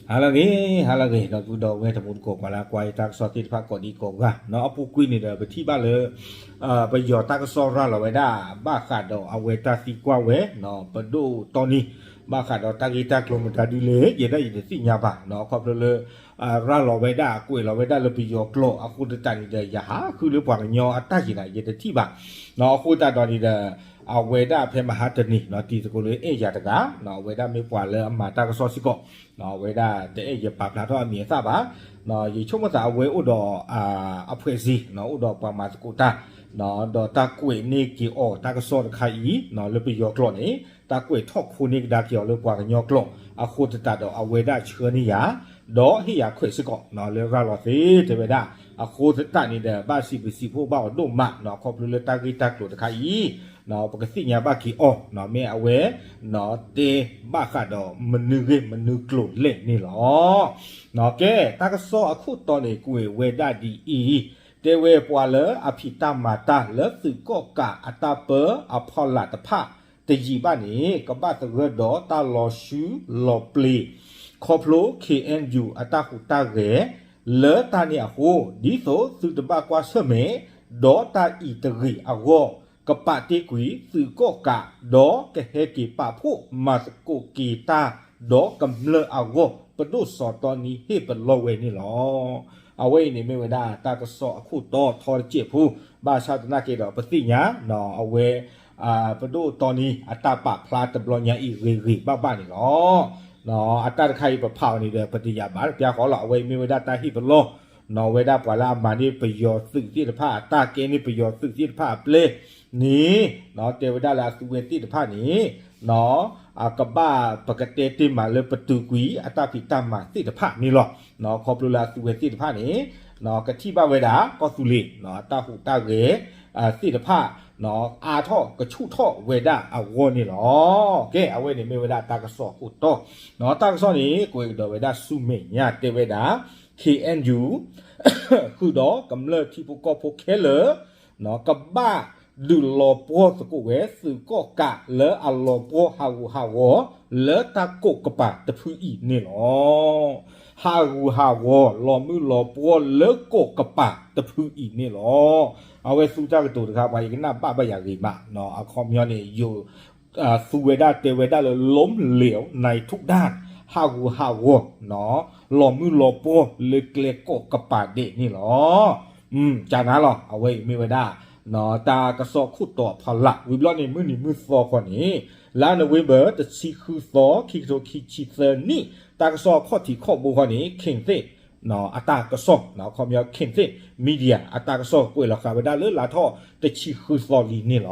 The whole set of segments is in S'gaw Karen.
ဟါလၢအဂ့ၤ ဟါလၢအဂ့ၤ ဒီပုၢ်ဒီဝဲၢ်တံၤသကိး ပှၤလၢအကွၢ်ယတၢ်ကစီၣ်သ့ၣ်တဖၣ်ကိးဒံကိးဂၤ အပူၤကွံာ်န့ၣ်ဒီး ပထံၣ်ဘၣ်လၢ ပယီၤတၢ်ကစီၣ်ရၤလီၤဝဲဒၣ် ဘၣ်ဃးဒီးအဝဲတၢ်သံကွၢ်ဝဲ ပဒိၣ်တီနံ ဘၣ်ဃးဒီးတၢ်ဂ့ၢ်တၢ်ကျိၤမတၤဒုလဲၣ် ယဲဒၣ်ယတသ့ၣ်ညါဘၣ် ခီဖျိလၢ ရၤလီၤဝဲဒၣ် ကွဲးလီၤဝဲဒၣ်လၢပယီၤကျိာ်အဃိသတးန့ၣ်ဒီး ယဟးဃုလၢပှၤကညီအတၢ်ယံၤန့ၣ် ယတထံၣ်ဘၣ် အဃိသတးဒီးန့ၣ်ဒီး အဝဲဒၣ်ဖဲမဟါတနံၤ တံၤသကိးလၢအဲၣ်ယၤတဂၤ အဝဲဒၣ်မ့ၢ်ပှၤလၢအမၤတၢ်ကစီၣ်စ့ၢ်ကီး အဝဲဒၣ်တအဲၣ်ယပာ်ဖျါထီၣ်အမံၤအသၣ်ဘၣ် ယဆိကမိၣ်သးအဝဲအိၣ်ဒီး အဖွဲ့အစည်း အိၣ်ဒီးပှၤမၤသကိးတၢ် ဒီးတၢ်ကွဲးန့ၢ်က့ၤအီၤတၢ်ကစီၣ်တခါအံၤ လၢပယီၤကျိာ်န့ၣ် တၢ်ကွဲးထီၣ်ခိန့ၢ်ကဒါက့ၤအီၤလၢပှၤကညီကျိာ် အဃိသတးဒီးအဝဲဒၣ်ဆှၢန့ၢ်ယၤ ဒီးဟ့ၣ်ယၤခွဲးစ့ၢ်ကီး လၢရၤလီၤသ့တဲဝဲဒၣ် အဃိသတးန့ၣ်ဒီး ဘၣ်စံးဘျုးစံးဖှိၣ်ဘၣ်အီၤဒိၣ်မး ခီဖျိလၢတၢ်ဂ့ၢ်တၢ်ကျိၤတခါအံၤ ပကသ့ၣ်ညါဘၣ်က့ၤအီၤ မ့ၢ်အဝဲ တဲဘၣ်ဃးဒီးမနုၤဂ့ၢ်မနုၤကျိၤလဲၣ်န့ၣ်လီၤ. ကဲ တၢ်ကစီၣ်အခိၣ်တီန့ၣ် ကွဲးဝဲဒၣ်ဒ်အံၤ, တဲဝဲပှၤလၢအဖံးတၢ်မၤတၢ်လၢသုးကီၣ်ကးအတၢ်ပၢအဖီလာ်တဖၣ်တယံာ်ဘၣ်န့ၣ် ကဘၣ်သဂၢၢ်ဒီးတၢ်လီၤဆူလီၤပျ့ၤ ခီဖျိ ခ့ၣ်အဲၣ်ယူၣ် အတၢ်ဟူးတၢ်ဂဲၤ လၢတၢ်န့ၣ်အဃိ ဒ်သိးသုတဘၣ်ကွၢ်ဆၢၣ်မဲာ် ဒီးတၢ်အံၤတဂ့ၤအဂီၢ် ကပာ်တ့ၢ်ကွံာ်သုးကီၣ်ကး ဒီးကဟဲက့ၤပာ်ဖှိၣ်မၤသကိးက့ၤတၢ် ဒီးကမျၢၢ်အဂီၢ် ပဒိၣ်စီၤတီနံဟ့ၣ်ပလီၢ်ဝဲန့ၣ်လီၤ. အဝဲအံၤန့ၣ်မ့ၢ်ဝဲဒၣ်တၢ်ကစီၣ်အခိၣ်တီထီတစဲးဖိ ဘၣ်ဆၣ်သနာ်က့ဒီးပသ့ၣ်ညါ အဝဲ ပဒိၣ်တီနံအတၢ်ပာ်ဖျါတဘျီညါအံၤဂ့ၤဂ့ၤဘၣ်ဘၣ်န့ၣ်လီၤ. အတၢ်တခါအံၤပဖးအီၤန့ၣ်ဒီး ပတယာ်ဘၣ်တပျၢ်ဃီလီၤ. အဝဲအံၤမ့ၢ်ဝဲဒၣ်တၢ်ဟ့ၣ်ပလီၢ် ဝဲဒၣ်ပှၤလၢအမၤန့ၢ်ပယီၤသုးသ့ၣ်တဖၣ်အတၢ်ကဲန့ၢ်ပယီၤသုးသ့ၣ်တဖၣ်အပျဲၢ်န့ၣ် တဲဝဲဒၣ်လၢအသုဝဲသ့ၣ်တဖၣ်န့ၣ် ကဘၣ်ပကတဲတ့ၢ်မးလၢပတုာ်ကွံာ်အတၢ်ဖံးတၢ်မၤသ့ၣ်တဖၣ်န့ၣ်လီၤ. ခီဖျိလၢအသုဝဲသ့ၣ်တဖၣ်န့ၣ် ကထံၣ်ဘၣ်ဝဲဒၣ်ကီၢ်သူလ့ၤ အတၢ်ဟူးတၢ်ဂဲၤသ့ၣ်တဖၣ် အါထီၣ်ကဆူၣ်ထီၣ်ဝဲဒၣ်အဂီၢ်န့ၣ်လီၤ. ကဲ အဝဲန့ၣ်မ့ၢ်ဝဲဒၣ်တၢ်ကစီၣ်အခိၣ်တီ တၢ်ကစီၣ်န့ၣ် ကွဲးကဒီးဝဲဒၣ်ဆူမဲာ်ညါတဲဝဲဒၣ် ခ့ၣ်အဲၣ်ယူၣ် ဃုာ်ဒီးကမျၢၢ်ထံဖိကီၢ်ဖိခဲလၢာ် ကဘၣ်ဒုးလီၤပှီၢ်သကိးဝဲသုးကီၣ်ကးလၢအလီၤပှီၢ်ဟးဂူာ်ဟးဂီၤ လၢတၢ်ကိးကပၤတဖုအံၤန့ၣ်လီၤ. ဟးဂူာ်ဟးဂီၤ လီၤမုၢ်လီၤပှီၢ်လၢကိးကပၤတဖုအံၤန့ၣ်လီၤ. အဝဲသူတၢ်ကတိၤတခါ ပှၤယကနၣ်ဘၣ်ဘၣ်ယၤဂ့ၤမး အခီပညီန့ၣ် ယိၤ သူဝဲဒၣ်တဲဝဲဒၣ်လၢ ล้มเหลวในทุกด้าน ဟးဂူာ်ဟးဂီၤ လီၤမုၢ်လီၤပှီၢ်လၢကျဲကိးကပၤဒဲးန့ၣ်လီၤ. ကနၤလီၤ အဝဲအံၤမ့ၢ်ဝဲဒၣ် တၢ်ကစီၣ်ခိၣ်တီအဖီလာ် ဝံၤဘျီန့ၣ် မုၢ်နံၤမုၢ်သီခီန့ၣ် လါနိၣ်ဝ့ဘၢၣ် တဆံဃုသီ ခံကထိခံဆံသၢနံၣ် တၢ်ကစီၣ်ခီၣ်ထံးခီၣ်ဘိခီန့ၣ် ခ့ၣ်သ့ၣ် အတၢ်ကစီၣ် ခီပညီ ခ့ၣ်သ့ၣ် media အတၢ်ကစီၣ်ကွဲးလီၤဃာ်ဝဲဒၣ်လၢလါထီၣ်တဆံဃုသီလံန့ၣ်လီၤ.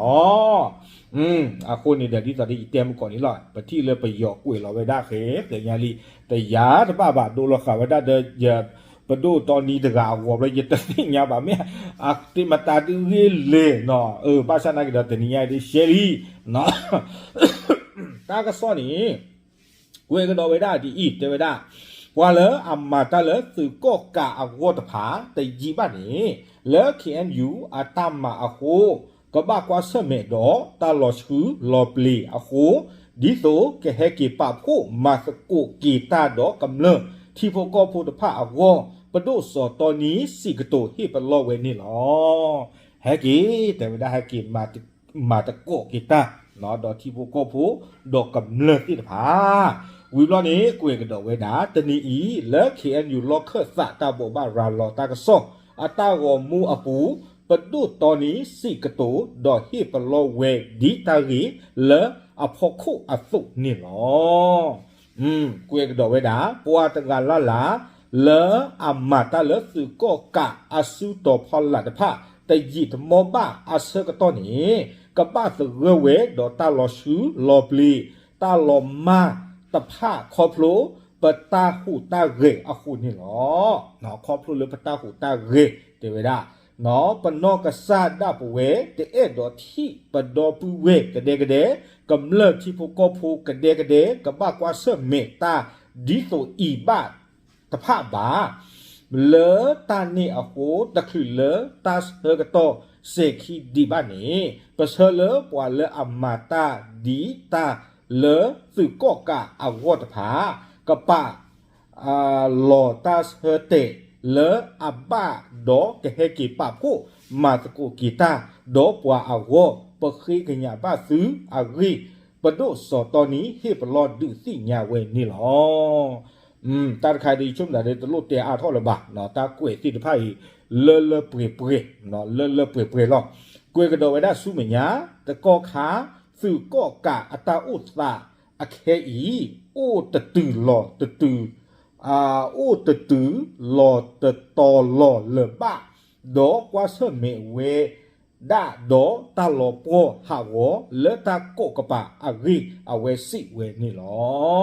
အဃိန့ၣ်ဒီး ဒ်သိးဒီးယတဲမုၢ်ကီးန့ၣ်လီၤ ပထံၣ်လၢပယီၤကွဲးလီၤဝဲဒၣ်ဃဲ ဃဲညါလံ တယၤတဘၣ်ဘၣ် ဒိလီၤဃာ်ဝဲဒၣ်ဒီး ယပဒိၣ်တီနံတဂၤအဂီၢ်ဘျီ ယတသ့ၣ်ညါဘၣ်မ့ၢ် အတ့မတၤဒုဂ့ၢ်လဲၣ်နီၤ ဘၣ်ဆၣ်နာ်က့ဒီးတနံၤညါအံၤဒ်ရှဲလံ တၢ်ကစီၣ်န့ၣ် ကွဲးကဒီးဝဲဒၣ်ဒ်အံၤ တဲဝဲဒၣ် ပှၤလၢအမၤတၢ်လၢသုးကီၣ်ကးအဂီၢ်တဖၣ် တယံာ်ဘၣ်န့ၣ် လၢ ခ့ၣ်အဲၣ်ယူၣ် အတၢ်မၤအဃိ ကဘၣ်ကွၢ်ဆၢၣ်မဲာ်ဒီးတၢ်လီၤဆှုလီၤပျ့ၤအဃိ ဒ်သိးကဟဲက့ၤပာ်ဖှိၣ်မၤသကိးက့ၤတၢ်ဒီးကမျၢၢ်ထံဖိကီၢ်ဖိတဖၣ်အဂီၢ် ပဒိၣ်စီၤတီနံစံးကတိၤဟ့ၣ်ပလီၢ်ဝဲန့ၣ်လီၤ. ဟဲက့ၤ တဲဝဲဒၣ်ဟဲက့ၤ မၤသကိးက့ၤတၢ် ဒီးထံဖိကီၢ်ဖိ ဒီးကမျၢၢ်သ့ၣ်တဖၣ် ဝံၤဘျီန့ၣ် ကွဲးကဒီးဝဲဒၣ် တနံၤအံၤ လၢ ခ့ၣ်အဲၣ်ယူၣ် လီၢ်ခၢၣ်သးတၢ်ဘိးဘၣ်ရၤလီၤတၢ်ကစီၣ် အတၢ်ဂီၤမူအပူၤ ပဒိၣ်တီနံစံးကတိၤ ဒီးဟ့ၣ်ပလီၢ်ဝဲ ဒ်တၢ်ဂ့ၢ်လၢအဖီခိၣ်အသိးန့ၣ်လီၤ. ကွဲးကဒီးဝဲဒၣ် ပှၤတဂၤလၢ်လၢ် လၢအမၤတၢ်လၢသုးကီၣ်ကးအစုတီၤဖီလာ်တဖၣ် တယံာ်တမီၢ်ဘၣ်အဆၢကတီၢ်န့ၣ် ကဘၣ်သဂၢၢ်ဝဲဒီးတၢ်လီၤဆှုလီၤပျ့ၤ တၢ်လီၤမၢ်တဖၣ်ခီဖျိ ပတၢ်ဟူးတၢ်ဂဲၤအဃိန့ၣ်လီၤ. ခီဖျိလၢပတၢ်ဟူးတၢ်ဂဲၤ တဲဝဲဒၣ် ပနီၢ်ကစၢ်ဒၣ်ပဝဲ တအဲၣ်ဒိးထံၣ်ပဒီပုၢ်ဝဲၢ်ကဒဲကဒဲ ကမျၢၢ်ထံဖိကီၢ်ဖိကဒဲကဒဲ ကဘၣ်ကွၢ်ဆၢၣ်မဲာ်တၢ်ဒ်သိးအံၤဘၣ်တဖၣ်ဘၣ်. လၢတၢ်န့ၣ်အဃိ တချုးလၢတၢ်ဆၢကတီၢ်စဲၤခံဒံးဘၣ်န့ၣ် ပဆၢလၢပှၤလၢအမၤတၢ်ဒ်တၢ်လၢသုးကီၣ်ကးအဂီၢ်တဖၣ် ကပာ် လီၤတၢ်ဆၢတဲာ်လၢအဘၣ်ဒီးကဟဲက့ၤပာ်ဖှိၣ်မၤသကိးက့ၤတၢ်ဒီးပှၤအဂီၢ် ပဃ့ကညးဘၣ်သုအဂ့ၢ် ပဒိၣ်စီၤတီနံဟ့ၣ်ပလီၢ်ဒုးသ့ၣ်ညါဝဲန့ၣ်လီၤ. တၢ်တခါဒ်ဆိကမိၣ်ဒၣ်လၢတလိၣ်တဲအါထီၣ်လၢၤဘၣ်, တၢ်ကွဲးသ့ၣ်တဖၣ်အံၤ လၢလၢပှဲၤပှဲၤ, လၢလၢပှဲၤပှဲၤလီၤ. ကွဲးကဒီးဝဲဒၣ်ဆူမဲာ်ညါ, တကီၢ်ခါ သုးကီၣ်ကးအတၢ်အိၣ်သးအခဲအံၤ အိၣ်တတုၤလီၤတတုၤ, အိၣ်တတုၤလီၤတတီၤလီၤလၢၤဘၣ်, ဒီးကွၢ်ဆၢၣ်မဲာ်ဝဲဒၣ်ဒီးတၢ်လီၤပှီၢ်ဟးဂီၤ လၢတၢ်ကိးကပၤအဂ့ၢ် အဝဲစံးဝဲန့ၣ်လီ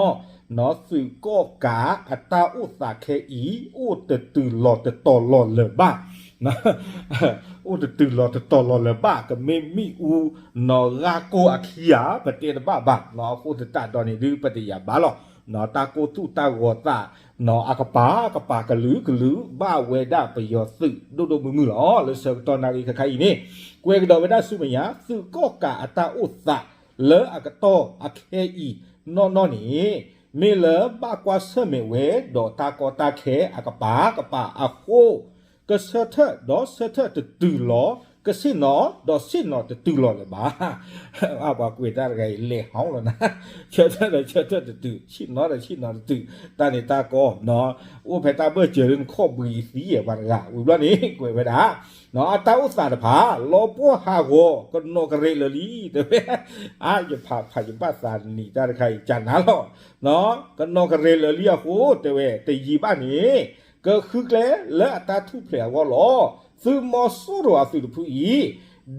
ၤ. သုးကီၣ်ကးအတၢ်အိၣ်သးခဲအံၤ အိၣ်တတုၤလီၤတတီၤလီၤလၢၤဘၣ် အိၣ်တတုၤလီၤတတီၤလီၤလၢၤဘၣ်, ကမ့ၢ်မ့ၣ်အူ နီၢ်ဂၤကိၢ်အခံဧါ ပတဲတဘၣ်ဘၣ်, အဃိသတးဒီးန့ၣ်ဒုး ပတယာ်ဘၣ်လီၤ. တၢ်ကိၢ်သူၣ်တၢ်ဂီၤသး နီၢ်အကပၤကပၤကလုာ်ကလုာ် ဘၣ်ဝဲဒၣ်ပယီၤသုးဒိၣ်ဒိၣ်မုၢ်မုၢ်လီၤ. လၢဆၢကတီၢ်နၣ်ရံၣ်ခဲခါအံၤန့ၣ် ကွဲးကဒီးဝဲဒၣ်ဆူမဲာ်ညါ သုးကီၣ်ကးအတၢ်အိၣ်သး လၢအကတီၢ်အခဲအံၤနီၢ်နီၢ်န့ၣ် မ့ၢ်လၢဘၣ်ကွၢ်ဆၢၣ်မဲာ်ဝဲ ဒီးတၢ်ကီတၢ်ခဲအကပၤကပၤအဃိ ကဆၢထၢၣ်ဒီးဆၢထၢၣ်တတုၤလီၤ, ကဆ့ၣ်နီၤဒီးဆ့ၣ်နီၤတတုၤလီၤလၢၤဘၣ်. ပှၤကွဲးတၢ်တဂၤအံၤ လဲၤဟီလီၤနၤ, ဆၢထၢၣ်ဒီးဆၢထၢၣ်တတုၤ, ဆ့ၣ်နီၤဒီးဆ့ၣ်နီၤတတုၤ, တၢ်န့ၣ်တၢ်ကီ, အိၣ်ဖဲတၢ်ဘၢၣ်စၢၤလၢနခီၣ်ဘှံးအသံယဲၢ်ပှၤတဂၤ, ဝံၤဘျီန့ၣ် ကွဲးဝဲဒၣ် အတၢ်အိၣ်သးတဖၣ် လီၤပှီၢ်ဟးဂီၤ ကနီၤကရဲးလၢာ်လံ တဲဝဲ, အါ ယဖးဖးယဘၣ်သးနံၤတၢ်တခါအံၤ ကနၤလီၤ, ကနီၤကရဲးလၢာ်လံအဃိ တဲဝဲ တယံာ်ဘၣ်န့ၣ် ကဃုကျဲလၢအတၢ်ထူၣ်ဖျဲးအဂီၢ်လီၤ. သုးမီၤစိရိၤအသုးတဖုအံၤ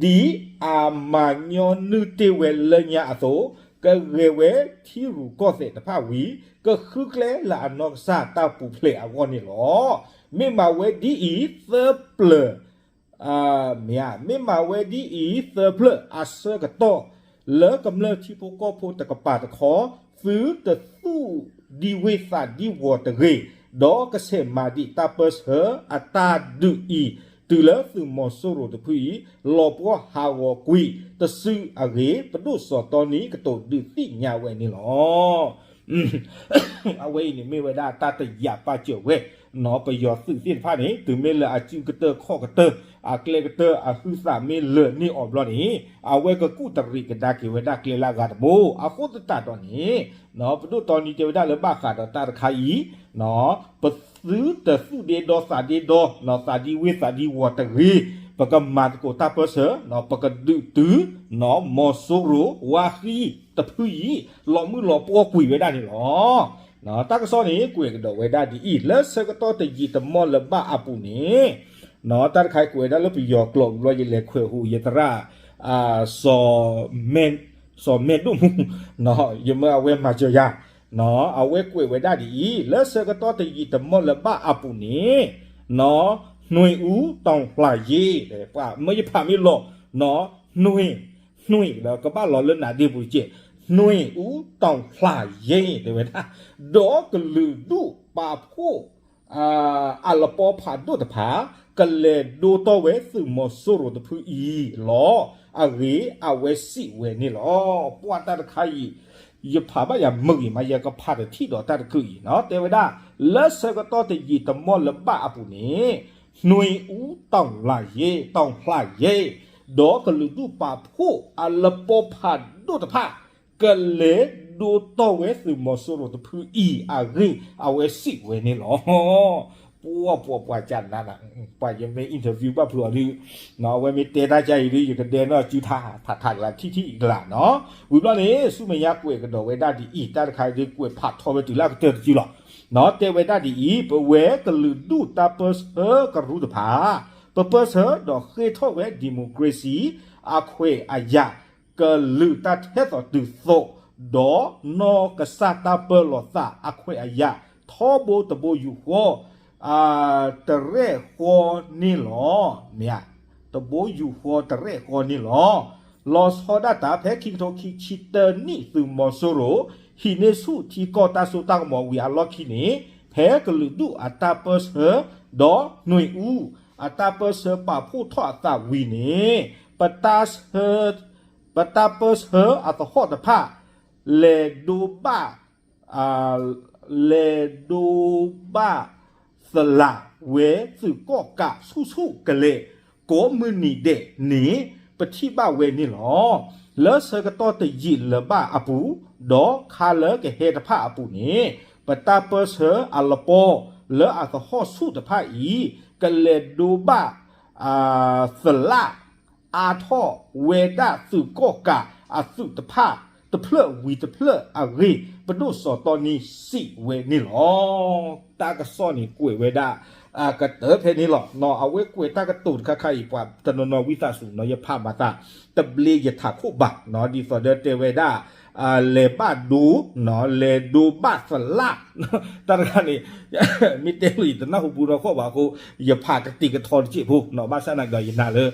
ဒ်အမၤညီနုၢ်တ့ၢ်ဝဲလၢညါအသိး ကဂဲၤဝဲထံရူၢ်ကီၢ်သဲးတဖၣ်ဝံၤ ကဃုကျဲလၢအနီၢ်ကစၢ်တၢ်ပူၤဖျဲးအဂီၢ်န့ၣ်လီၤ. မ့ၢ်မၤဝဲဒ်အံၤသၢပျၢၤ မ့ၢ်ဧါ, မ့ၢ်မၤဝဲဒ်အံၤသၢဖျၢၣ်အဆၢကတီၢ် လၢကမျၢၢ်ထံဖိကီၢ်ဖိတကပၤတခီ သုတသူၣ်ဒံဝ့ၢ်သးဒံဝီၤတဂ့ၤ, ဒီးကဆဲးမၤဒံးတၢ်ပၢဆှၢအတၢ်ဒုးအံၤ တုၤလၢသုးမီၤစိရိၤတဖုအံၤ လီၤပှီၢ်ဟးဂီၤကွံာ်တစုအဂ့ၢ် ပဒိၣ်စီၤတီနံကတိၤဒုးသ့ၣ်ညါဝဲန့ၣ်လီၤ. အဝဲအံၤန့ၣ်မ့ၢ်ဝဲဒၣ်တၢ်တယာ်ပာ်စၢၤဝဲ ပယီၤသုးသ့ၣ်တဖၣ်န့ၣ် တုၤမ့ၢ်လၢအစုကတၢၢ်ခီၣ်ကတၢၢ် အကျဲကတၢၢ်အဟုသးမ့ၢ်လၢာ်န့ၢ်အီၤဘျီန့ၣ် အဝဲကကူၣ်တရံးကဒါက့ၤဝဲဒၣ်ကျဲလၢအဂၤတဘိ အဃိသတးဒီးန့ၣ် ပဒိၣ်တီနံတဲဝဲဒၣ်လၢဘၣ်ဃးဒီးတၢ်တခါအံၤ ပသုတသူၣ်ဒ့ဒီသးဒ့ဒီ သးဒံဝ့ၢ်သးဒံဝီၤတဂ့ၤ, ပကမၤသကိးတၢ်ပၢဆှၢ ပကဒုးတုၤ မီၤစိရိၤဝါဃံတဖုအံၤ လီၤမုၢ်လီၤပှီၢ်ကွံာ်ဝဲဒၣ်န့ၣ်လီၤ. တၢ်ကစီၣ်န့ၣ် ကွဲးကဒီးဝဲဒၣ်ဒ်အံၤ လၢဆၢကတီၢ်တယံာ်တမီၢ်လၢၤဘၣ်အပူၤန့ၣ် တၢ်တခါကွဲးဝဲဒၣ်လၢပယီၤကျိာ်ဝံၤဘျီ ယလဲၤခွဲးဟူးယသရၣ် စီၤမဲဒိၣ်မူ ယမၢအဝဲမၤစၢၤယၤ အဝဲကွဲးဝဲဒၣ်ဒ်အံၤ လၢဆၢကတီၢ်တယံာ်တမီၢ်လၢၤဘၣ်အပူၤန့ၣ် နွံအူတီၢ်ဖျးယ့ မၢယဖးမ့ၢ်လီၤ နွံ နွံ ဒီးကဘၣ်လီၤလၢနးဒ့ပူၤတက့ၢ် နွံအူတီၢ်ဖျးယ့ တဲဝဲဒၣ် ဒီးကလုာ်ဒူၣ်ပာ်ဖှိၣ် အလပီဖးဒိၣ်တဖၣ် ကလဲၤဒိတီၢ်ဝဲသုးမီၤစိရိၤတဖုအံၤလီၤ. အဂ့ၢ်အဝဲစံးဝဲန့ၣ်လီၤ. ပှၤတၢ်တခါအံၤ ယဖးဘၣ်ယၤမုာ်ဂ့ၤမး ယကဖးတထံၣ်ဒီးတၢ်တခုအံၤ တဲဝဲဒၣ် လၢဆၢကတီၢ်တယံာ်တမီၢ်လၢၤဘၣ်အပူၤန့ၣ် နွံအူတီၢ်ဖျးယ့ တီၢ်ဖျးယ့ ဒီးကလုာ်ဒူၣ်ပာ်ဖှိၣ်အလပီဖးဒိၣ်တဖၣ် ကလဲၤဒိတီၢ်ဝဲသုးမီၤစိရိၤတဖုအံၤအဂ့ၢ် အဝဲစံးဝဲန့ၣ်လီၤ. ပှၤပှၤပှၤကနၤနၤ ပှၤယမ့ၢ် interview ဘၣ်ဖုးအီၤဒုး အဝဲမ့ၢ်တဲတၢ်ကါအံၤဒုး ယကဒဲနီၢ်စုထါ ထးထးကလၤထံၣ်ထံၣ်ကလၤနီၤ. ဝံၤဘျီန့ၣ် ဆူမဲာ်ညါကွဲးကဒီးဝဲဒၣ်ဒ်အံၤ တၢ်တခါအံၤဒုးကွဲးဖးထီဝဲတုၤလၢအကတၢၢ်တစုလီၤ. တဲဝဲဒၣ်ဒ်အံၤ ပဝဲကလုာ်ဒူၣ်တၢ်ပၢဆှၢကရူၢ်တဖၣ် ပပၢဆှၢဒီးဃ့ထီၣ်ဝဲ democracy အခွဲးအယာ် ကလုာ်တၢ်ထဲသိးတုၤသိး ဒီးနီၢ်ကစၢ်တၢ်ပၢလီၤသးအခွဲးအယာ် ထီဘိတဘိယူၢ်ဃီ တရဲၣ်ဃီန့ၣ်လီၤ. မ့ၢ်ဧါ, တဘိယူၢ်ဃီတရဲၣ်ဃီန့ၣ်လီၤ. လီၤဆီဒၣ်တၢ်ဖဲခံကထိခံဆံတၢနံၣ် သုးမီၤစိရိၤ ဟံးန့ၢ်ဆူၣ်ထံကီၢ်တၢ်စိတၢ်ကမီၤဝံၤအလီၢ်ခံန့ၣ် ဖဲကလုာ်ဒူၣ်အတၢ်ပၢဆှၢ ဒီးနွံအူ အတၢ်ပၢဆှၢပာ်ဖှိၣ်ထီၣ်အသးဝံၤန့ၣ် ပတၢ်ဆှၢ ပတၢ်ပၢဆှၢအသဟီၣ်တဖၣ် လဲၤဒိဘၣ် အ လဲၤဒိဘၣ်သလးဝဲသုးကီၣ်ကးဆူၣ်ဆူၣ်ကလဲာ် ကိးမုၢ်နံၤဒဲးန့ၣ် ပထံၣ်ဘၣ်ဝဲန့ၣ်လီၤ. လၢဆၢကတီၢ်တယံာ်လၢၤဘၣ်အပူၤ, ဒီးခါလၢကဟဲတဖၣ်အပူၤန့ၣ် ပတၢ်ပၢၢ်ဆၢအလပီ လၢအသဟီၣ်ဆူၣ်တဖၣ်အံၤ ကလဲၤဒိဘၣ် သလး အါထီၣ်ဝဲဒၣ်သုးကီၣ်ကးအသုးတဖၣ် တဖျၢၣ်ဝံၤတဖျၢၣ်အဂ့ၢ် ပဒိၣ်စီၤတီနံစံးဝဲန့ၣ်လီၤ. တၢ်ကစီၣ်န့ၣ်ကွဲးဝဲဒၣ် ကတၢၢ်ဖဲန့ၣ်လီၤ. အဝဲကွဲးတၢ်ကတိၤတခါခါအံၤ ပှၤတနီၤနီၤဝံသးစူၤနီၤ ယဖးမၤသး တဘျ့ယထးခိၣ်ဘၣ်နီၤ ဒ်သိးဒီးတဲဝဲဒၣ် လဲၤဘၣ်ဒိ လဲၤဒိဘၣ်သလး တၢ်တခါန့ၣ် မ့ၢ်တဲလၢယတနၢ်ဟူပူၤနီၢ်ကီၢ်ဘၣ်အဃိ ယဖးကတံာ်ကထီတစဲးဖိနီၤ ဘၣ်ဆၣ်နာ်က့ဒီးယနာ်လၢ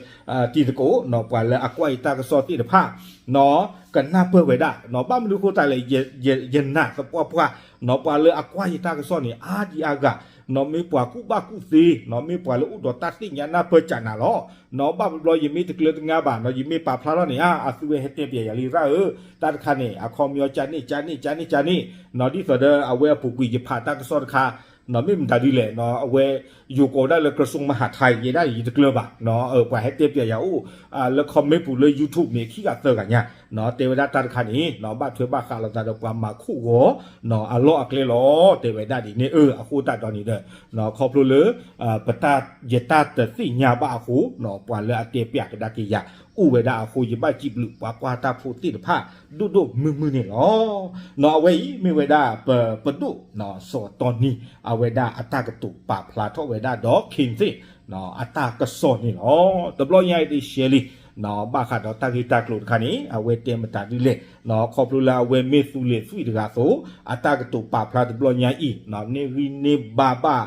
တံၤသကိးနီၤ ပှၤလၢအကွၢ်ယတၢ်ကစီၣ်သ့ၣ်တဖၣ်နီၤ ကနၢ်ပၢၢ်ဝဲဒၣ်နီၤ ဘၣ်မနုၤအဃိသတးလဲၣ် ယနာ်သပှၢ်ပှၢ် နီၤ ပှၤလၢအကွၢ်ယတၢ်ကစီၣ်န့ၣ် အါဒံအါဂၤနီၤ မ့ၢ်ပှၤကူၣ်ဘၣ်ကူၣ်သ့နီၤ မ့ၢ်ပှၤလၢအိၣ်ဒီးတၢ်သ့ၣ်ညါနၢ်ပၢၢ်ကနၤလီၤ. နီၤ ဘၣ်ဘျီယမ့ၢ်တကျၢၤတငါဘၣ်နီၤ ယမ့ၢ်ပာ်ဖျါထီၣ်န့ၣ် အါ အသုဝဲဟဲတဲပၠးယၤလံရၣ်ဧၢ, တၢ်တခါန့ၣ် အခီပညီကန့ၣ် ကန့ၣ် ကန့ၣ် ကန့ၣ်နီၤ ဒ်သိးဒီးအဝဲအပူၤကွံာ်ယဖးတၢ်ကစီၣ်တခါ နီၤ မ့ၢ်မတၤဒ်လဲၣ်နီၤ အဝဲ ယိၤကိးဝဲဒၣ်လၢ ကရၢၡိၣ်မဟးထၢၣ် ယဲဒၣ်ယတကျၢၤဘၣ်နီၤ ပှၤဟဲတဲပၠးယၤအိၣ် လၢ comment ပူၤလၢ YouTube န့ၣ် ခံဂၤသၢဂၤညါနီၤ တဲဝဲဒၣ်တၢ်တခါန့ၣ်နီၤ ဘၣ်ထွဲဘၣ်ဃးလိာ်သးဒီးပှၤမၤခိၣ်ဂီၤနီၤ အလီၢ်အကျဲလီၤ တဲဝဲဒၣ်ဒ်န့ၣ် အဃိသတးဒီးန့ၣ်ဒီး ခီဖျိလၢ ပတၢ် ယတၢ်တသ့ၣ်ညါဘၣ်အဃိနီၤ ပှၤလၢအတဲပၠးကဒါက့ၤယၤ အိၣ်ဝဲဒၣ်အဃိ ယဘၣ်စံးဘျုးပှၤကွၢ်တၢ်ဖိသ့ၣ်တဖၣ် ဒိၣ်ဒိၣ်မုၢ်မုၢ်န့ၣ်လီၤ. နီၤ အဝဲအံၤမ့ၢ်ဝဲဒၣ်ပ ပဒိၣ်နီၤ စီၤတီနံ အဝဲဒၣ်အတၢ်ကတိၤပာ်ဖျါထီၣ်ဝဲဒၣ်ဒီး ခ့ၣ်သ့ၣ် အတၢ်ကစီၣ်န့ၣ်လီၤ. တဘျီညါအံၤတရှဲလံ ဘၣ်ဃးဒီးတၢ်ဂ့ၢ်တၢ်ကျိၤတခါန့ၣ် အဝဲတဲမတၤဒ်လဲၣ်နီၤ ခီဖျိလၢအဝဲမ့ၢ်သူလ့ၤသွံၣ်တဂၤအသိး အတၢ်ကတိၤပာ်ဖျါတဘျီညါအံၤနီၤ န့ၢ်ဂံၢ်န့ၢ်ဘါဘၣ်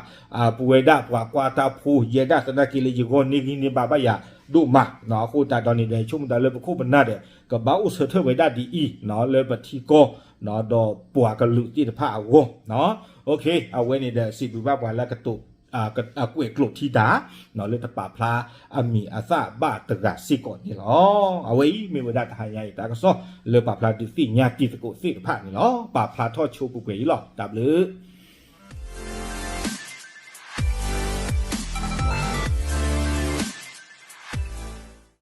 ပဝဲဒၣ်ပှၤကွၢ်တၢ်ဖိ ယဲဒၣ်သနာ်က့လၢယဂီၢ်န့ၢ်ဂံၢ်န့ၢ်ဘါဘၣ်ယၤဒိၣ်မးနီၤ အဃိသတးဒီးန့ၣ်ဒီး ဆိကမိၣ်တၢ်လၢပခိၣ်ပနၢ်ဒီး ကဘၣ်အိၣ်ဆၢထၢၣ်ဝဲဒၣ်ဒ်အံၤနီၤ လၢပထံကီၢ်နီၤ ဒီးပှၤကလုာ်သ့ၣ်တဖၣ်အဂီၢ်နီၤ အဝဲန့ၣ်ဒီး စံးဘျုးဘၣ်ပှၤလၢကတိၤ အကွဲးကျိးထံတၢ် လၢတပာ်ဖျါအမံၤအသၣ်ဘၣ်တဂၤစ့ၢ်ကီးန့ၣ်လီၤ. အဝဲအံၤမ့ၢ်ဝဲဒၣ်တဟါညါအံၤတၢ်ကစီၣ် လၢပာ်ဖျါဒုးသ့ၣ်ညါတံၤသကိးသ့ၣ်တဖၣ်န့ၣ်လီၤ. ပာ်ဖျါထီၣ်ဆိပှဲၤပှဲၤအံၤလီၤ. တၢ်ဘျုး